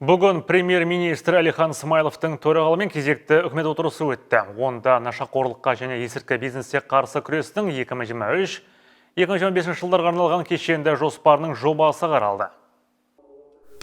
Бүгін премьер-министр Әлихан Смайловтың төрағалығымен кезекті үкімет отырысы өтті. Онда нашақорлыққа және есірткі бизнеске қарсы күрестің 2023-2025 жылдарға арналған кешенді жоспарының жобасы қаралды.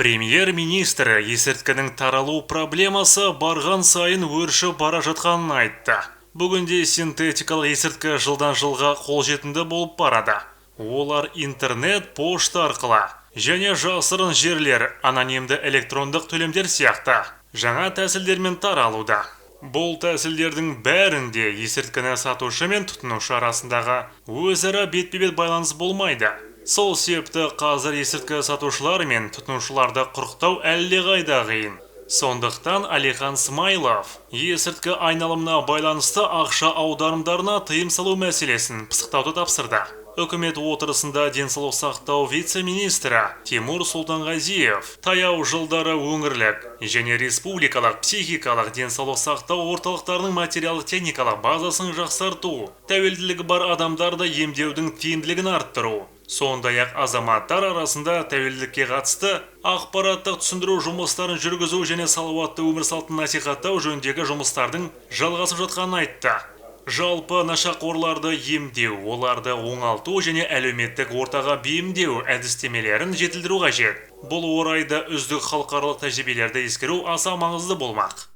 Премьер-министр есірткінің таралу проблемасы барған сайын өршіп бара жатқанын айтты. Бүгінде синтетикалық есірткі жылдан жылға қолжетімді болып барады. Олар интернет, пошта арқылы және жасырын жерлер, анонимді электрондық төлемдер сияқты жаңа тәсілдермен таралуда. Бұл тәсілдердің бәрінде есірткіні сатушы мен тұтынушы арасындағы өзара бетпе-бет байланыс болмайды. Сол себепті қазір есірткі сатушылар мен тұтынушыларды құрықтау әлдеқайда қиын. Сондықтан Әлихан Смайлов есірткі айналымына байланысты ақша аударымдарына тыйым салу мәселесін пысықтауды тапсырды. Үкімет отырысында денсаулық сақтау вице-министрі Тимур Сұлтанғазиев таяу жылдары өңірлік және республикалық психикалық денсаулық сақтау орталықтарының материалдық-техникалық базасын жақсарту, тәуелділігі бар адамдарды емдеудің тиімділігін арттыру, сондай-ақ азаматтар арасында тәуелділікке қатысты ақпараттық түсіндіру жұмыстарын жүргізу және салауатты өмір салтын насихаттау жөніндегі жұмыстардың жалғасып жатқанын айтты. Жалпы, нашақорларды емдеу, оларды оңалту және әлеуметтік ортаға бейімдеу әдістемелерін жетілдіру қажет. Бұл орайда үздік халықаралық тәжірибелерді ескеру аса маңызды болмақ.